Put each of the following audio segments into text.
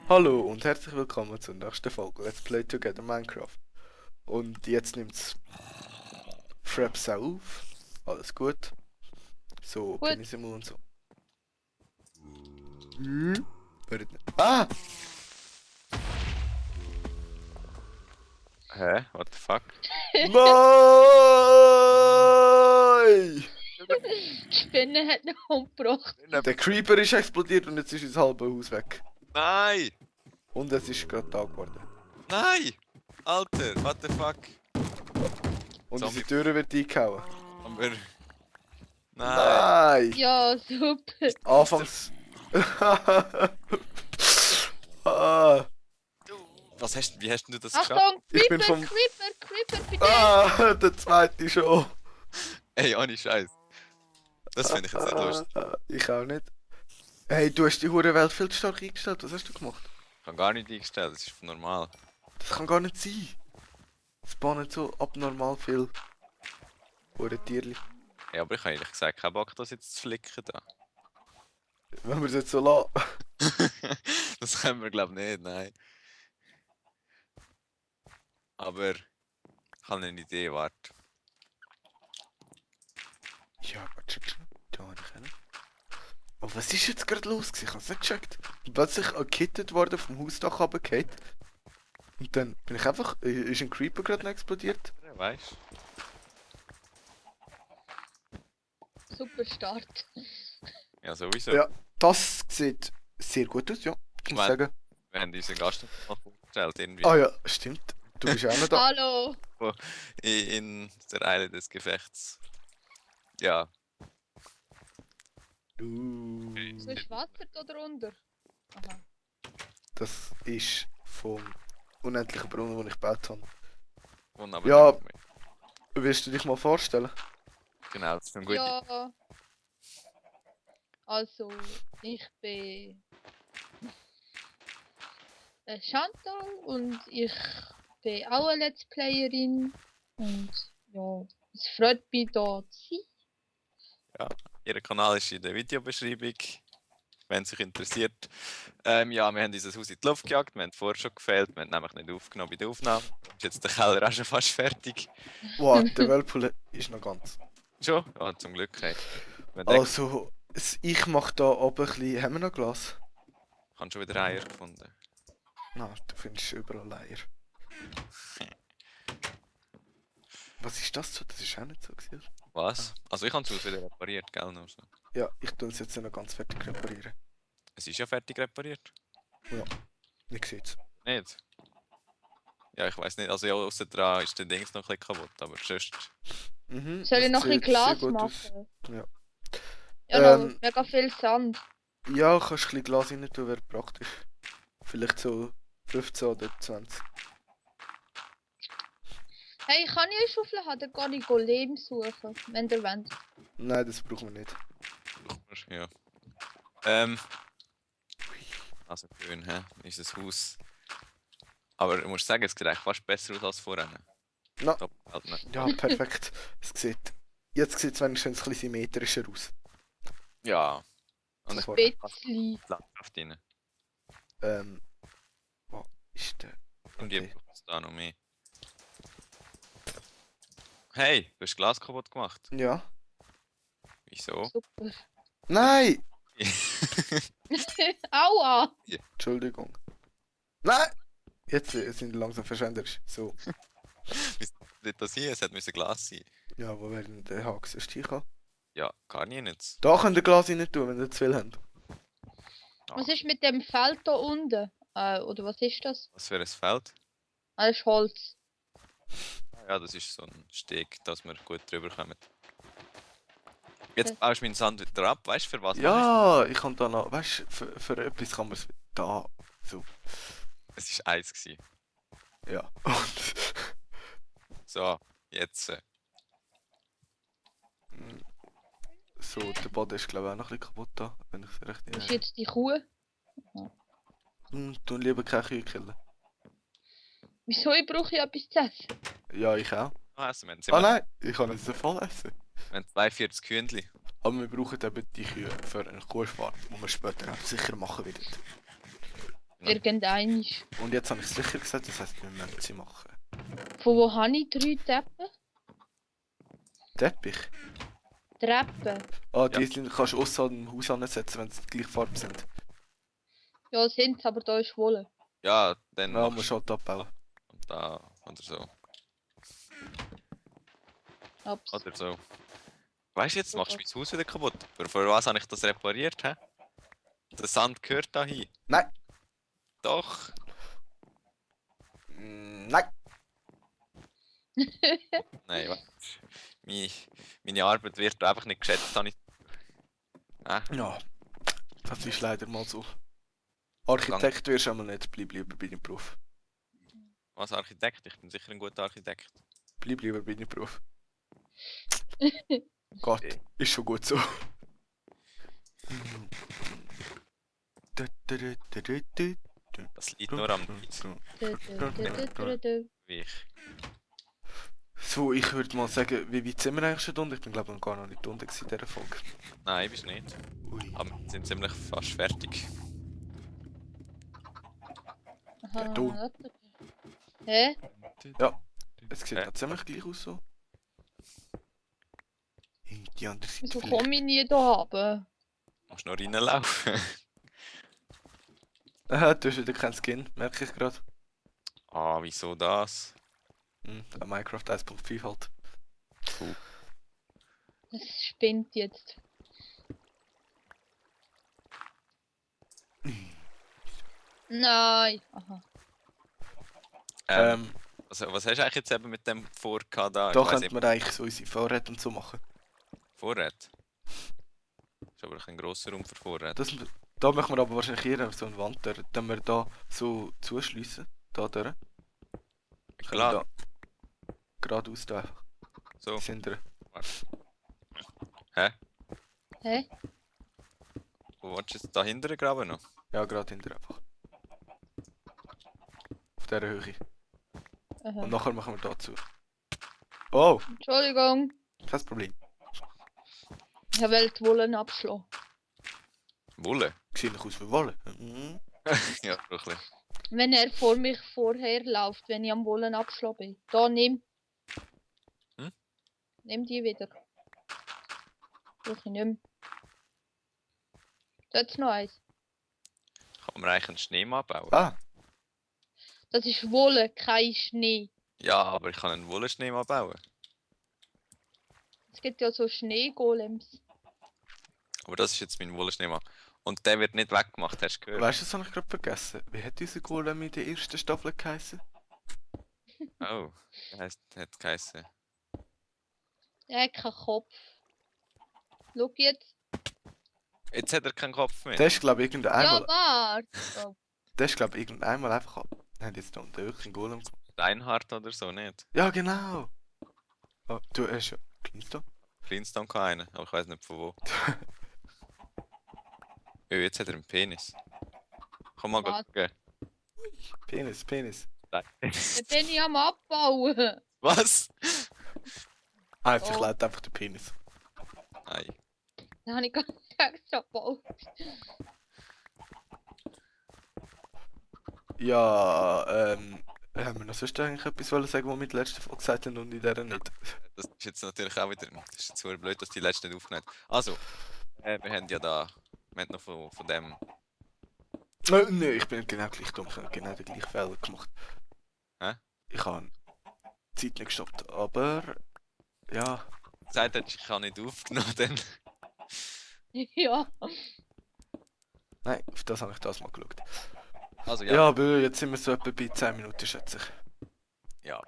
Hallo und herzlich willkommen zur nächsten Folge Let's Play Together Minecraft. Und jetzt nimmt's Fraps auf. Alles gut. So, Gut. Penisimu und so. Hört nicht. Ah! Hä? What the fuck? Nein! Die Spinne hat ihn umgebracht. Der Creeper ist explodiert und jetzt ist das halbe Haus weg. Nein! Und es ist gerade Tag geworden. Nein! Alter, what the fuck? Und Zombie. unsere Türe wird eingehauen. Aber... Nein! Nein! Ja, super. Anfangs. Ah, Wie hast du das geschafft? Achtung, Ich bin Creeper, vom- Creeper, bitte. der zweite schon. Ey, ohne Scheiß. Das finde ich jetzt nicht lustig. Ich auch nicht. Hey, du hast die Hurenwelt viel zu stark eingestellt. Was hast du gemacht? Ich habe gar nicht eingestellt, das ist normal. Das kann gar nicht sein. Es spawnen so abnormal viel Tierli. Ja, aber ich habe ehrlich gesagt keinen Bock, das jetzt zu flicken da. Wenn wir es jetzt so lassen. Das können wir glaube ich nicht, nein. Aber... Ich habe eine Idee, warte. Ja, warte schon. Da habe ich einen. Oh, was ist jetzt gerade los gewesen? Ich habe es nicht gecheckt. Ich bin plötzlich gekittet worden, vom Hausdach runtergefallen. Und dann bin ich einfach... Ist ein Creeper gerade noch explodiert? Ja, weißt Super Start. Ja, sowieso. Ja, das sieht sehr gut aus, ja. Kann ich Mein- sagen. Wir haben unseren Gast noch vorgestellt, irgendwie. Ah ja, stimmt. Du bist auch noch da. Hallo. In der Eile des Gefechts. Ja, So ist Wasser da drunter. Aha. Das ist vom unendlichen Brunnen, den ich gebaut habe. wunderbar. Ja. Willst du dich mal vorstellen? Genau, das ist eine gute Ja. Also, ich bin Chantal und ich bin auch eine Let's Playerin. Und ja, es freut mich, da zu sein. Ihr Kanal ist in der Videobeschreibung, wenn es sich interessiert. Ja, wir haben unser Haus in die Luft gejagt, wir haben vorher schon gefehlt, wir haben nämlich nicht aufgenommen bei der Aufnahme. Ist jetzt der Keller auch schon fast fertig. Wow, der Whirlpool ist noch ganz. Schon? Ja, zum Glück. Hey. Wenn Also, ich mache da oben ein bisschen. Haben wir noch Glas? Ich habe schon wieder Eier gefunden. Nein, du findest überall Eier. Was ist das so? Das ist auch nicht so gewesen. Was? Also ich habe das Haus wieder repariert, gell? Noch so. Ja, ich tue es jetzt noch ganz fertig reparieren. Es ist ja fertig repariert. Ich sehe es. Nicht? Ja, ich weiß nicht. Also ja, außer dran ist der Dings noch ein bisschen kaputt, aber sonst... Mhm, Soll ich das noch ein sieht Glas sehr gut machen? aus. Ja. Ja, Ähm, noch mega viel Sand. Ja, kannst ein bisschen Glas rein tun, wäre praktisch. Vielleicht so 15 oder 20. Hey, kann ich eine Schaufel haben? Dann kann ich Golem suchen, wenn ihr wollt. Nein, das brauchen wir nicht. Ja. Also schön, hä? Unser Haus. Aber ich muss sagen, es sieht eigentlich fast besser aus als vorher. Na. Top, halt nicht. Ja, perfekt. Jetzt sieht es wenigstens ein bisschen symmetrischer aus. Ja. Und Das ich war- Bisschen. Landschaft rein. Wo ist der? Und Okay. ich brauche da noch mehr. Hey, du hast Glas kaputt gemacht. Ja. Wieso? Super. Nein! Aua! Entschuldigung. Nein! Jetzt sind die langsam verschwenderisch. So. Nicht das hier, es hätte müssen Glas sein. Ja, wo wäre denn der Haken sonst hinkommen? Ja, gar nicht. Da könnt ihr Glas rein tun, wenn ihr zu viel habt. Was ist mit dem Feld da unten? Oder was ist das? Was für ein Feld? Ah, das ist Holz. Ja, das ist so ein Steg, dass wir gut drüber kommen. Jetzt baust du meinen Sand wieder ab, weißt du für was? Ja, ich kann da noch. Weißt du, für etwas kann man es da. So. Es war eins gewesen. Ja. Und. So, jetzt. So, der Boden ist glaube ich auch noch ein bisschen kaputt da, wenn ich es recht Ist erinnere. jetzt die Kuh? Du lieber keine Kühe killen. Wieso ich brauche ja etwas zu essen? Ja, ich auch. Essen. Wir haben, Ah nein, ich kann jetzt voll essen. wir haben 42 Kühnchen. Aber wir brauchen eben die Kühe für eine Kuhspart, die wir später auch sicher machen werden. Irgendeinisch. Und jetzt habe ich es sicher gesagt, das heisst, wir müssen sie machen. Von wo habe ich 3 Treppen? Teppich? Treppen. Ah, die kannst du außer dem Haus ansetzen, wenn sie die gleiche Farbe sind. Ja, sind's, aber da ist Wolle. Ja, dann Ja, machst musst du halt abbauen. und da oder so. Ups. Oder so. Weißt du, jetzt machst du mein Haus wieder kaputt. Für was habe ich das repariert, hä? Der Sand gehört da hin. Nein! Doch. Nein! Nein, warte. Meine Arbeit wird da einfach nicht geschätzt, habe ich. Ja, das ist leider mal so. Architekt wirst du einmal nicht, bleib lieber bei deinem Beruf. Was Architekt? Ich bin sicher ein guter Architekt. Bleib lieber bei deinem Beruf. Gott, ist schon gut so. Das liegt nur am Beat, wie ich. So, ich würde mal sagen, wie weit sind wir eigentlich schon unten? Ich bin glaube ich noch gar noch nicht unten in dieser Folge. Nein, bist nicht. Ui. Aber wir sind ziemlich fast fertig. Ja, du. Hä? Es sieht Ja. noch ziemlich gleich aus so. Die andere Seite Wieso vielleicht. komme ich nie da haben? Du musst nur reinlaufen. Aha, du hast wieder keinen Skin, merke ich gerade. Ah, wieso das? Minecraft 1.5 halt. Das spinnt jetzt. Nein. Aha. Was hast du eigentlich jetzt eben mit dem Vorrat da? Da Ich weiss könnte man eigentlich so unsere Vorräte und so machen. Vorrat? Ist aber kein grosser Raum für Vorrat. Da machen wir aber wahrscheinlich hier so eine Wand, dann wir da so zuschliessen. Da durch. Klar, Da. Geradeaus da einfach. so. Sind wir. Hä? Hä? Wo willst du jetzt da hinten graben noch? Ja, gerade hinter einfach. Auf dieser Höhe. Aha. Und nachher machen wir da zu. Oh, Entschuldigung. kein Problem. Ich wollte die Wollen abschlagen. Wolle? Sieht noch aus wie Wolle. Ja, so ein bisschen. Wenn er vor mich vorher läuft, wenn ich am Wollen abschlagen bin. Da nimm. Hm? Nimm die wieder. Brauche ich nicht mehr. Da hat's noch eins. Kann man eigentlich einen Schneemann bauen? Ah, Das ist Wolle, kein Schnee. Ja, aber ich kann einen Wollenschneemann bauen. Es gibt ja so Schneegolems. Aber das ist jetzt mein Wollenschneemann. Und der wird nicht weggemacht, hast du gehört? weißt du, das habe ich gerade vergessen. Wie hat unser Golem in der ersten Staffel geheißen? Oh, hat geheißen. Er hat keinen Kopf. Schau jetzt. Jetzt hat er keinen Kopf mehr. Der ist glaube ich irgendwann Ja, einmal. warte. Oh. Der ist glaube ich irgendwann einmal einfach ab. Nein, jetzt da unten wirklich ein Golem. Steinhardt oder so, nicht? Ja, genau. Oh, du hast ja. Flintstone? Flintstone kann einen, aber ich weiß nicht von wo. Oh, jetzt hat er einen Penis. Komm mal Was? gucken. Penis. Nein. Jetzt bin ich am Abbauen. Was? Ah, jetzt Oh. verkleidet einfach den Penis. Nein. Dann habe ich gar nicht extra gebaut. Ja, haben wir noch sonst eigentlich etwas wollen sagen, was wir in der letzten Folge gesagt haben und in dieser nicht? Das ist jetzt natürlich auch wieder. Das ist jetzt so blöd, dass die letzte nicht aufgenommen hat. Also, wir haben ja da. Wir haben noch von dem. Nein, ich bin genau gleich dumm. Ich habe genau den gleichen Fehler gemacht. Hä? Ich habe die Zeit nicht gestoppt, aber. Ja. Gesagt hat, ich kann nicht aufgenommen, dann. Ja. Nein, auf das habe ich das mal geschaut. Also Ja, aber jetzt sind wir so etwa bei 10 Minuten, schätze ich. Ja,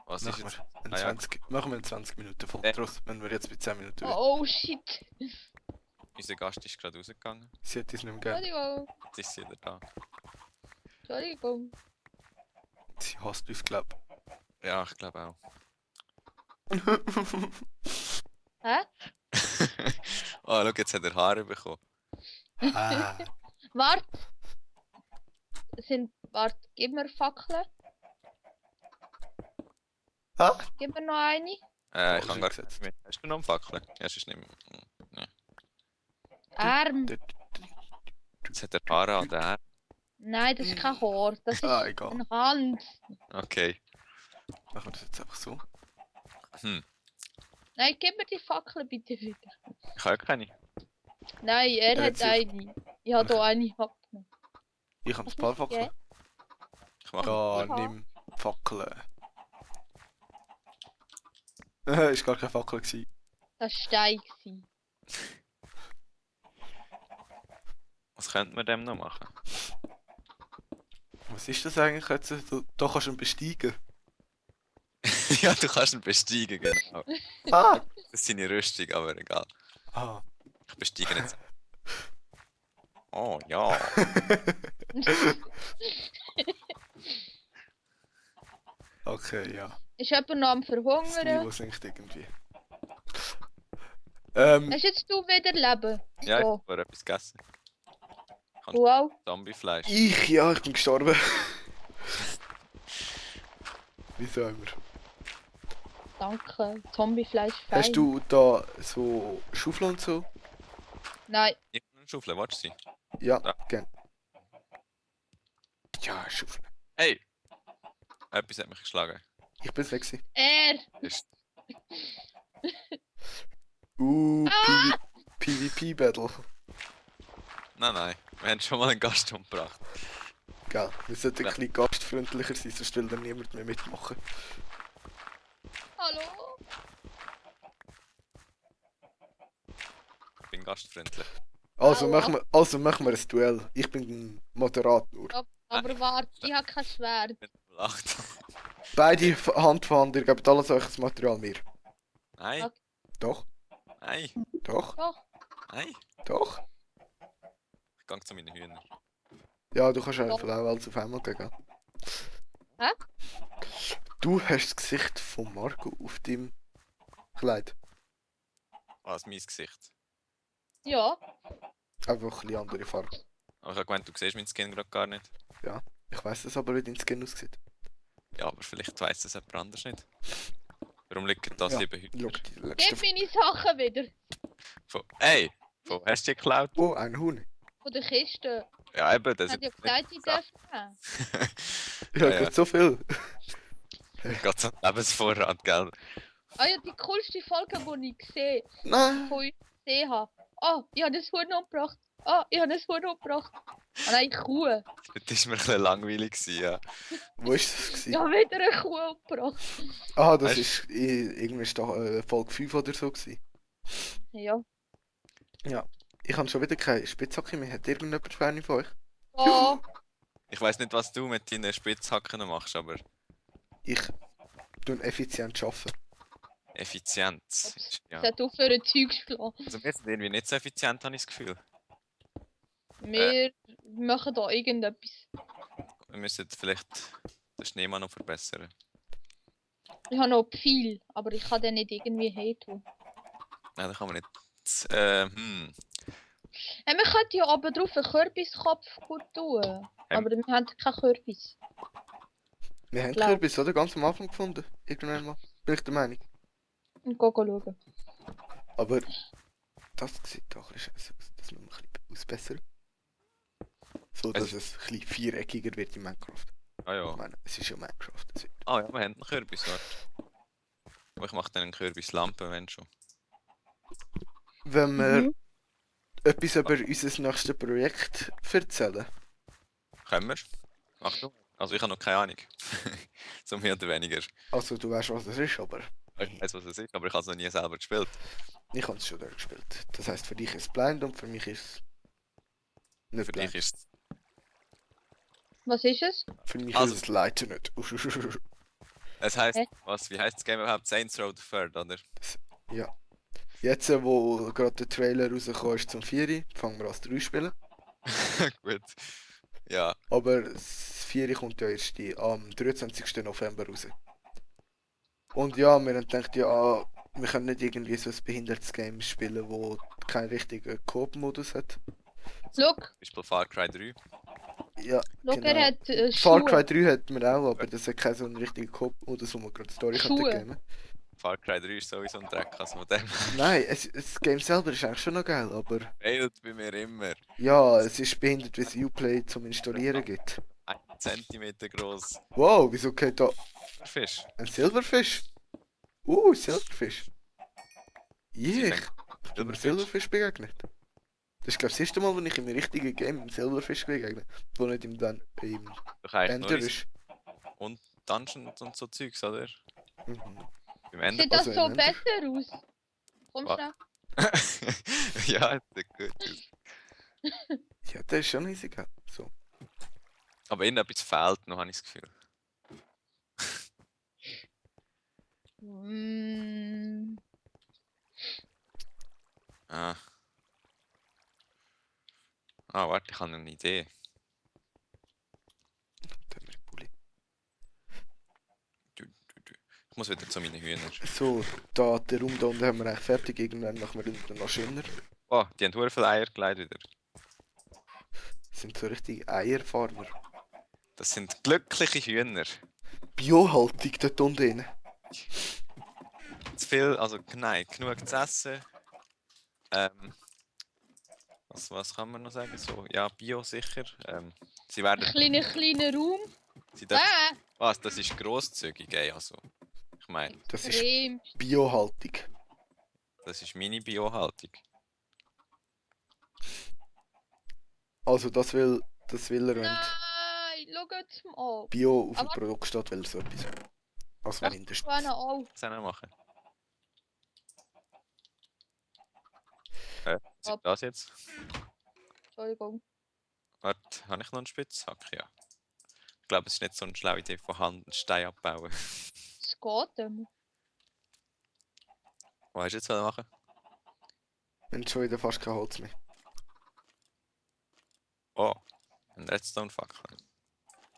was ist Machen jetzt? wir einen Ah, ja. 20, machen wir einen 20 Minuten Folge draus, wenn wir jetzt bei 10 Minuten sind. Oh shit. Unser Gast ist gerade rausgegangen. Sie hat uns nicht mehr gern. Entschuldigung. Jetzt ist sie wieder da. Entschuldigung. Sie hasst uns, glaub Ja, ich glaube auch. ich. Hä? Oh, schau, jetzt hat er Haare bekommen. Ah. Wart. Wart, gib mir Fackeln. Ah? Gib mir noch eine. Ich kann gar Rausgesetzt. nicht mehr. Hast du noch einen Fackel? Ja, sonst nicht mehr. Arm. Jetzt hat er Haare an der Erde. Nein, das ist kein Haar. Das ist egal. ein Hand. Okay. Machen wir das jetzt einfach so. Hm. Nein, gib mir die Fackel bitte wieder. Ich habe ja keine. Nein, er Er hat hat sich- eine. Ich habe hier eine abgenommen. Ich habe ein Was paar musst du Fackeln. Ich mache. Ja, Ja. nimm Fackeln. Ist gar keine Fackel gewesen. Das war Stein. gewesen. Was könnte man dem noch machen? Was ist das eigentlich jetzt? Da kannst du ihn besteigen. Ja, du kannst ihn besteigen, genau. Ah! Das ist seine Rüstung, aber egal. Ah. Ich besteige jetzt. Oh ja. Okay, ja. Ist jemand noch am Das Verhungern? Niveau sinkt irgendwie. Hast jetzt du wieder Leben? Ja, ich Oh. habe vorher etwas gegessen. Wow. Zombiefleisch. ich bin gestorben. Wieso immer? Danke. Zombiefleisch fein. Hast du da so Schaufeln und so? Nein. Ich habe eine Schaufel, willst du sie? Ja, Ja. gern. Ja, Schaufeln. Hey! Etwas hat mich geschlagen. Ich bin's weg gewesen. Er. Ist PvP-Battle. Nein. Wir haben schon mal einen Gast umgebracht. Gell, wir sollten Ja. ein bisschen gastfreundlicher sein, sonst will dann niemand mehr mitmachen. Hallo. Ich bin gastfreundlich. Also Au, machen wir ein Duell. Ich bin ein Moderator. Aber warte, ich habe kein Schwert. Mit 8. Beide Hand für Hand, ihr gebt alles euch Material mir. Nein, Okay. Doch, nein, doch, Doch. nein. doch. Ich gehe zu meinen Hühnern. Ja, du kannst Doch. einfach auch alles auf einmal gehen. Hä? Du hast das Gesicht von Marco auf deinem Kleid. Was, mein Gesicht. Ja. Einfach ein bisschen andere Farbe. Aber ich habe gemeint, du siehst meinen Skin gerade gar nicht. Ich weiss das aber, wie dein Skin aussieht. Ja, aber vielleicht weiss das jemand anders nicht. Warum liegt das Ja, liebe Schau, Hühner? die letzte... Gib meine Sachen wieder. Hey! Wo hast du die geklaut? Oh, ein Huhn. Von der Kiste. Ja, eben, das Ich habe ja gesagt, ich darf nehmen. Ja, Ja. geht so viel. Gott sei Dank Lebensvorrat, gell? Ah ja, die coolste Folge, die ich Nein. von euch gesehen habe. Oh, ich habe das Huhn umgebracht. Oh, ich habe das Huhn umgebracht. Ah nein, Kuh. Das war mir ein bisschen langweilig, ja. Wo ist das gewesen? Ich habe wieder eine Kuh umgebracht. Ah, das Weißt- ist irgendwie Folge 5 oder so gewesen. Ja. Ich habe schon wieder keine Spitzhacke mehr. Hat irgendjemand eine von euch? Oh, Ich weiss nicht, was du mit deinen Spitzhacken machst, aber Ich tue effizient arbeiten. Effizienz. es Ja. hat aufhören Zeug schlagen. Also wir sind irgendwie nicht so effizient, habe ich das Gefühl. Wir machen da irgendetwas. Wir müssen vielleicht den Schneemann noch verbessern. Ich habe noch viel, aber ich kann den nicht irgendwie heimtun. Nein, da kann man nicht. Wir könnten ja oben drauf einen Kürbiskopf gut tun. Aber wir haben keinen Kürbis. Wir haben Glaub. Kürbis, oder? Ganz am Anfang gefunden. Irgendwann mal. Bin ich der Meinung. Und gehen schauen. Aber das sieht doch ein bisschen scheiße aus. Das müssen wir ein bisschen ausbessern. So, dass Also- es ein bisschen viereckiger wird in Minecraft. Ah ja. Ich meine, es ist ja Minecraft. Das wird... Ah ja, wir haben einen Kürbis, warte. Aber ich mache dann eine Kürbislampe, wenn schon. Wenn wir Mhm. etwas über unser nächstes Projekt erzählen. Können wir? Mach du. Also ich habe noch keine Ahnung. So mehr oder weniger. Also du weißt, was es ist, aber Ich weiß, was es ist, aber ich habe es noch nie selber gespielt. ich habe es schon durchgespielt. Das heisst, für dich ist es blind und für mich ist es nicht Für blind. dich ist es. Was ist es? Für mich Also- ist es leider nicht. Es heisst, Hä? wie heisst das Game überhaupt? Saints Row the Third, oder? Ja. Jetzt, wo gerade der Trailer rausgekommen ist zum 4, fangen wir als 3 spielen. Gut. Ja, Aber das 4 kommt ja erst am 23. November raus. Und ja, wir haben gedacht, ja, wir können nicht irgendwie so ein behindertes Game spielen, wo keinen richtigen Coop-Modus hat. Schau, zum Beispiel Far Cry 3. Ja, schau, genau. er hat Far Schuhe. Cry 3 hat man auch, aber das hat keinen so einen richtigen Coop-Modus, wo man gerade Story Schuhe. könnte geben. Far Cry 3 ist sowieso ein Dreck, also von dem Nein, das Game selber ist eigentlich schon noch geil, aber fehlt bei mir immer. ja, es ist behindert, wie es Uplay zum Installieren gibt. 1 Zentimeter groß. Wow, wieso geht da Fisch. ein Silberfisch? Silberfisch. Ich bin einem Silberfisch begegnet. Das ist glaube ich das erste Mal, wo ich im richtigen Game einem Silberfisch begegne. Wo nicht im Doch eigentlich nur Ender in ist. und Dungeons und so Zeugs, oder? Mhm. Beim Ender. Sieht das Also, so im Ender. besser aus? Komm Was? schnell. Ja, das sieht gut aus. Ja, der ist schon riesig. So. Aber irgendetwas fehlt noch, habe ich das Gefühl. Ah. Ah, warte, ich habe eine Idee. Dann mit Pulli. Ich muss wieder zu meinen Hühnern. So, da, den Raum da unten haben wir eigentlich fertig. Irgendwann machen wir den noch schöner. Oh, die haben sehr viele Eier gelegt wieder. Das sind so richtig Eierfarmer. Das sind glückliche Hühner. Biohaltung dort unten. Zu viel, also nein, genug zu essen. Was kann man noch sagen? So, ja, Bio sicher. Sie werden. Kleiner Raum. Sie dürfen, Ah, was? Das ist grosszügig, ey, also. Ich meine, Das ist extrem. Biohaltung. das ist meine Biohaltung. Also das will er, wenn Nein, schaut mal. Bio auf dem Aber- Produkt steht, weil so etwas. Also Ja. mindestens. Ich will auch. Was soll ich machen? Was ist Ab. das jetzt? Entschuldigung. Warte, habe ich noch einen Spitzhack? Ja. Ich glaube, es ist nicht so eine schlaue Idee, von Hand einen Stein abbauen. Es geht immer. Was hast du jetzt machen? Wenn schon wieder fast kein Holz mehr. Oh, ein Redstone-Fackel.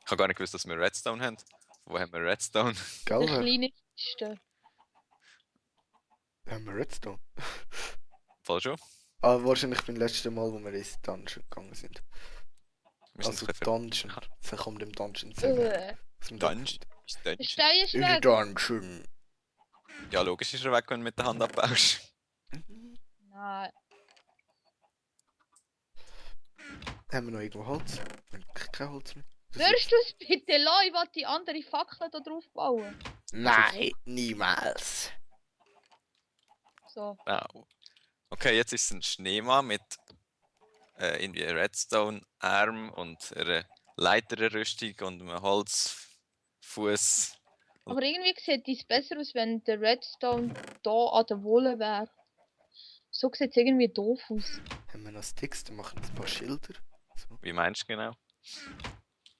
Ich habe gar nicht gewusst, dass wir Redstone haben. Wo haben wir Redstone? Gell? Eine kleine Kiste. Haben wir Redstone? Voll schon? Ah, wahrscheinlich beim letzten Mal, wo wir ins Dungeon gegangen sind. Wir sind Also ein bisschen Dungeon. Sie kommt im Dungeon sagen. Aus dem Dungeon. Ist Der Dungeon. Stein ist In der weg. Dungeon. Ja, logisch ist er weg, wenn du mit der Hand abbaust. Nein. Haben wir noch irgendwo Holz? Wir haben kein Holz mehr. Das Würdest du es bitte lassen? Ich will die andere Fackel da drauf bauen. Nein, niemals. So. Wow. Okay, jetzt ist es ein Schneemann mit irgendwie Redstone-Arm und einer Leiterrüstung und einem Holzfuß. Aber irgendwie sieht es besser aus, wenn der Redstone da an der Wolle wäre. So sieht es irgendwie doof aus. Haben wir noch Sticks? Dann machen wir ein paar Schilder. So. Wie meinst du genau?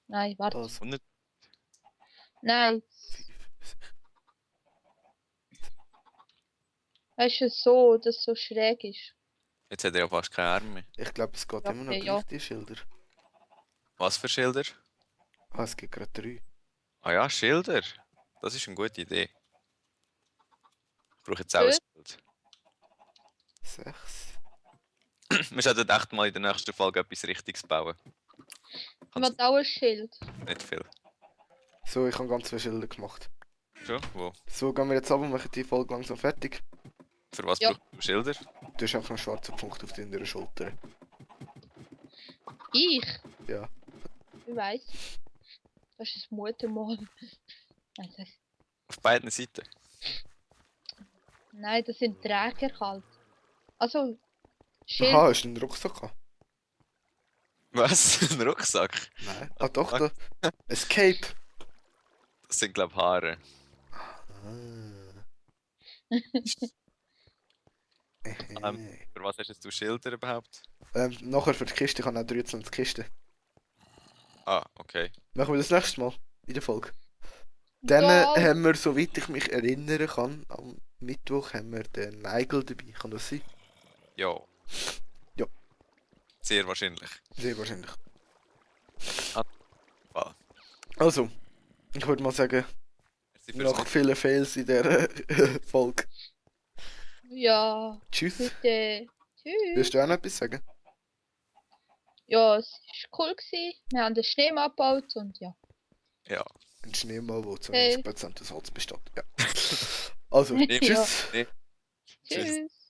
Nein, warte. Also, 100? Nein. Weißt du, so, dass es so schräg ist. Jetzt hat er ja fast keine Arme mehr. ich glaube, es geht Ja, immer noch ja. gleich, die Schilder. Was für Schilder? Ah, es gibt gerade 3. Ah ja, Schilder. Das ist eine gute Idee. Ich brauche jetzt auch ein Gut. Schild. 6. Wir sollten echt mal in der nächsten Folge etwas Richtiges bauen. Ich will auch ein Schild. Nicht viel. So, ich habe ganz viele Schilder gemacht. Schon? Wo? So, gehen wir jetzt ab und machen die Folge langsam fertig. Für was Ja. brauchst du Schilder? Du hast einfach einen schwarzen Punkt auf deiner Schulter. Ich? Ja. Ich weiß. Das ist ein Muttermal. Auf beiden Seiten. Nein, das sind Träger halt. Also, Schild. Aha, hast du einen Rucksack gehabt? Was? Ein Rucksack? Nein. Ah, doch, da. Ein Cape. Das sind glaube ich Haare. Ah. Für was hast jetzt du Schilder überhaupt? Nachher für die Kiste, ich habe auch 23 Kisten. Ah, okay. Machen wir das nächste Mal in der Folge. Dann Ja, haben wir, soweit ich mich erinnern kann, am Mittwoch haben wir den Nigel dabei. Kann das sein? Ja. Ja. Sehr wahrscheinlich. Sehr wahrscheinlich. Wow. Also, ich würde mal sagen, Merci fürs nach vielen Fails in der Folge. ja, Tschüss. bitte. Tschüss. Willst du auch noch etwas sagen? Ja, es war cool gewesen. Wir haben den Schneemann abgebaut und ja. Ja. Ein Schneemann, der zu Hey. 90% aus Holz besteht. Ja. Also, Ja. tschüss. Nee. Tschüss. Tschüss.